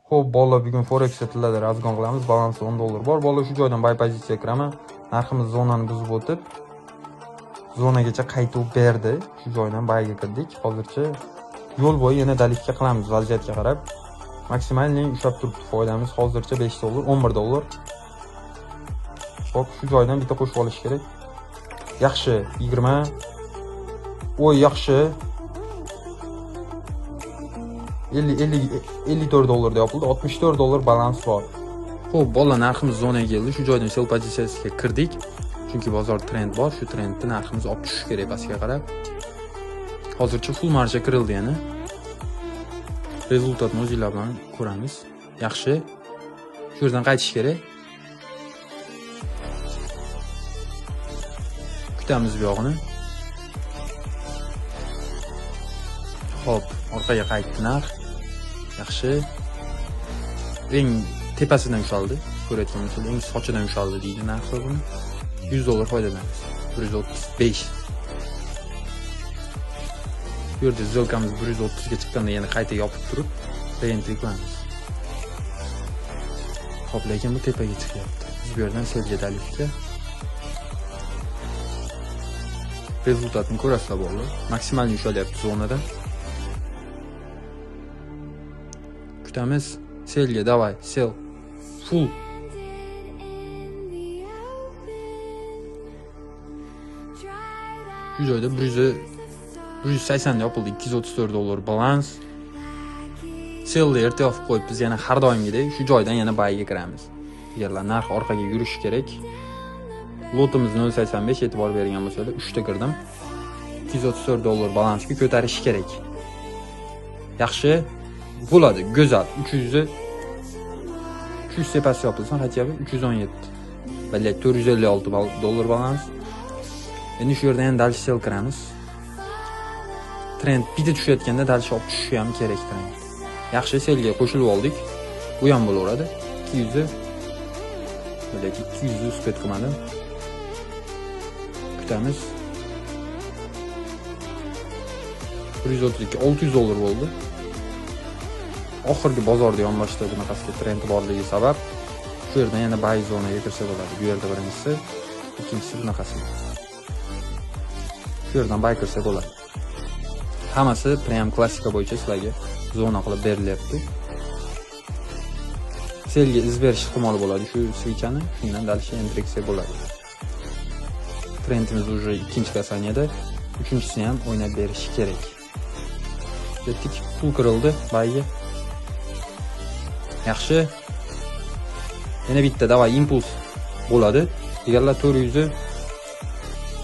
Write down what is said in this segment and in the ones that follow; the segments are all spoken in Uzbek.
Xo'p, bolalar, bugun Forex tilada razgon qilamiz. Balansi 10 dollar bor. Bolalar, shu joydan buy pozitsiya kiraman. Narximiz zonani buzib o'tib, zonagacha qaytib berdi. Shu joydan buyga kirdik. Hozircha yo'l bo'yi yana dalikka qilamiz vaziyatga qarab. Maksimalni ushlab turibdi foydamiz. Hozircha 5 dollar, 11 dollar. Xo'p, shu joydan bitta qo'shib olish kerak. Yaxshi, 20. Oy, yaxshi. 54 dollarda yopildi. 64 dollar balans bor. Xo'p, bolalar, narximiz zonaga keldi. Shu joydan sell pozitsiyasiga kirdik. Chunki bozor trend bor. Shu trendni narximiz olib tushishi kerak pastga qarab. Hozircha full marja kirildi yana. Rezultatni o'zingizlar bilan ko'ramiz. Yaxshi. Shu yerdan qaytish kerak. Kutamiz bu yog'ini. Xo'p, orqaga qaytdi narx. Yaxshi. Eng tepasidan ushaldi. Ko'rayotgan bo'lsangiz, eng sochidan ushaldi deydi narx buni. 100 dollar foydalanamiz. 135. Bu yerda сделкamiz 130 ga chiqqanda yana qayta yopib turib, reentry qilamiz. Xo'p, lekin bu tepaga chiqyapti. Biz bu yerdan sellga dalikka. Rezultatini ko'rasizlar bolalar. Maksimal ushalyapti zonada. Kutamiz. Sellga davay, sell. Full. Shu joyda 180 yopildi. 234 dollar balans. Sellni erta yopib qo'yib, biz yana har doimgidek shu joydan yana buyga kiramiz. Agarlar narx orqaga yurishi kerak. Lotimiz 0.85, e'tibor bergan bo'lsanglar, 3 ta kirdim. 234 dollar balansga ko'tarish kerak. Yaxshi bo'ladi, go'zal. 300 tepasi yopilsin, хотя бы 317. Balki 456 dollar balans. Endi shu yerdan yana dal sell kiramiz. Trend bitta tushayotganda dal olib tushishi ham kerak trend. Yaxshi, sellga qo'shilib oldik. Bu ham bo'laveradi. 200, balki 200 uspet qilmadim. Kutamiz. 132, 600 dollar bo'ldi. Oxirgi bozorda yonboshda bunaqasiga trend borligi sabab shu yerdan yana buy zonaga kirsa bo'ladi. Bu yerda birinchisi, ikkinchisi bunaqasi. Shu yerdan buy kirsa bo'ladi. Hammasi prem klassika bo'yicha sizlarga zona qilib berilyapti. Sellga iz berish ehtimoli bo'ladi shu свечani, shundan dальше entry qilsa bo'ladi. Trendimiz уже ikkinchi kasaniyada, uchinchisini ham o'ynab berish kerak. Ketdik, pul kirildi buyga. Yaxshi. Yana bitta davay impuls bo'ladi. Deganlar 400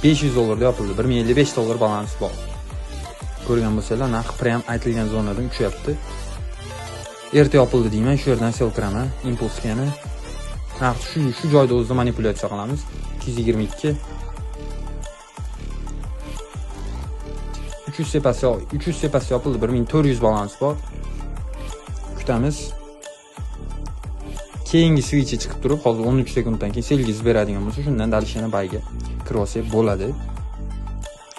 500 dollarda yopildi. 1055 dollar balans bor. Ko'rgan bo'lsanglar, narx prem aytilgan zonadan uchyapti. Erta yopildi deyman, shu yerdan sell kiraman, impulsga yana. Narx shu joyda o'zida manipulyatsiya qilamiz. 222 300 tepasi, 300 tepasi yopildi. 1400 balans bor. Kutamiz. Keyingi switchi chiqib turib, hozir 13 sekunddan keyin sellga iz beradigan bo'lsa, shundan dalish yana buyga kirib olsak bo'ladi.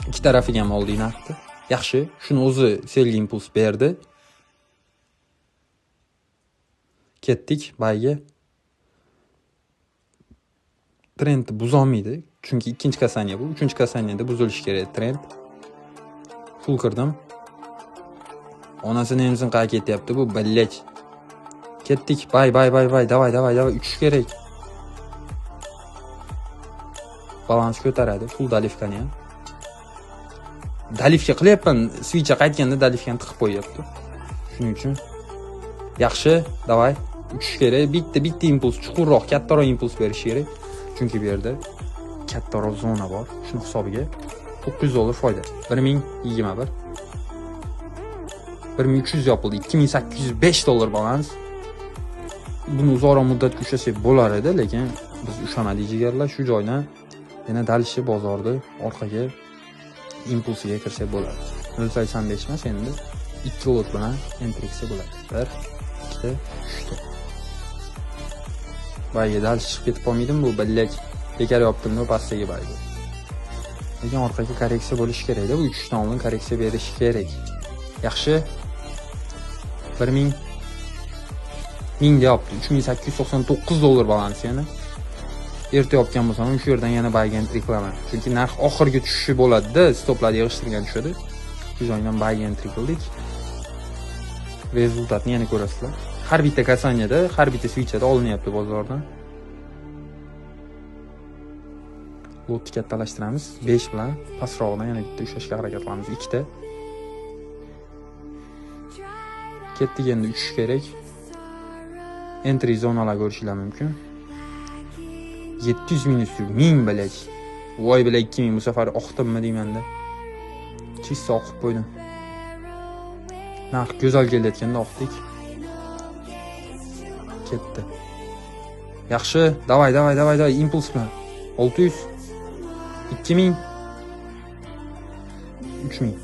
Ikki tarafiga ham oldik narxni. Yaxshi, shuni o'zi sellga impuls berdi. Ketdik buyga. Trend buzolmaydi, chunki ikkinchi kasaniya bu. Uchinchi kasaniyada buzilishi kerak trend. Full kirdim. Onasini emsin qayerga ketyapti bu, billach. Ketdik, bay bay bay bay, davay davay davay, uchish kerak. Balans ko'taradi, full dalifkani ham. Dalifka qilyapman, switchga qaytganda dalifkani tiqib qo'yapti. Shuning uchun yaxshi, davay, uchish kerak. Bitta bitta impuls, chuqurroq, kattaroq impuls berish kerak. Chunki bu yerda kattaroq zona bor. Shuni hisobiga 900 dollar foyda. 1021. 1300 yopildi. 2805 dollar balans. Buni uzoqroq muddatga ushlasak bo'lar edi, lekin biz ushlamadik jigarlar. Shu joydan yana dalishi bozorda orqaga impulsiga kirsak bo'ladi. 0.85 emas, endi 2 lot bilan entry qilsa bo'ladi. 1, 2, 3 ta. Bayga dalish chiqib ketib qolmaydimi bu? Billak bekor yopdim-da pastdagi bayga. Lekin orqaga korreksiya bo'lishi kerak-da. Bu 3 dan oldin korreksiya berishi kerak. Yaxshi. 1000 1000 deyapti. 3899 dollar balans yana. Erta yopgan bo'lsam ham shu yerdan yana buyga entry qilaman. Chunki narx oxirgi tushishi bo'ladi-da, stoplarni yig'ishtirgan tushadi. Shu joydan buyga entry qildik. Результат ni yana ko'rasizlar. Har bitta касание da, har bitta свеча da olinyapti bozordan. Lotni kattalashtiramiz. 5 bilan pastrog'idan yana bitta ushlashga harakat qilamiz. 2 ta. Ketdik, endi uchish kerak. Entry zonalar ko'rishinglar mumkin. 700 minus 1000 bilak. Voy bilak 2000 bu safar oqdimmi deymanda. Чисто oqib qo'ydim. Narx go'zal kelayotganda oqdik. Ketdi. Yaxshi, davay, davay, davay, davay, impuls bilan. 600 2000 3000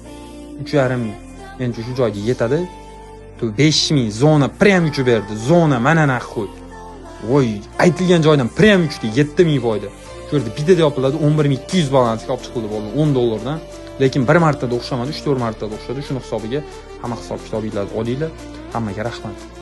3,5 ming. Menimcha shu joyga yetadi. 5000 zona prem uchib berdi. Zona mana narx qo'y. Voy, aytilgan joydan prem uchdi, 7000 foyda. Shu yerda bittada yopiladi, 11200 balansga olib chiqildi bo'ldi, 10 dollardan. Lekin bir martada o'xshamadi, 3-4 martada o'xshadi. Shuni hisobiga hamma hisob kitobinglarni olinglar. Hammaga rahmat.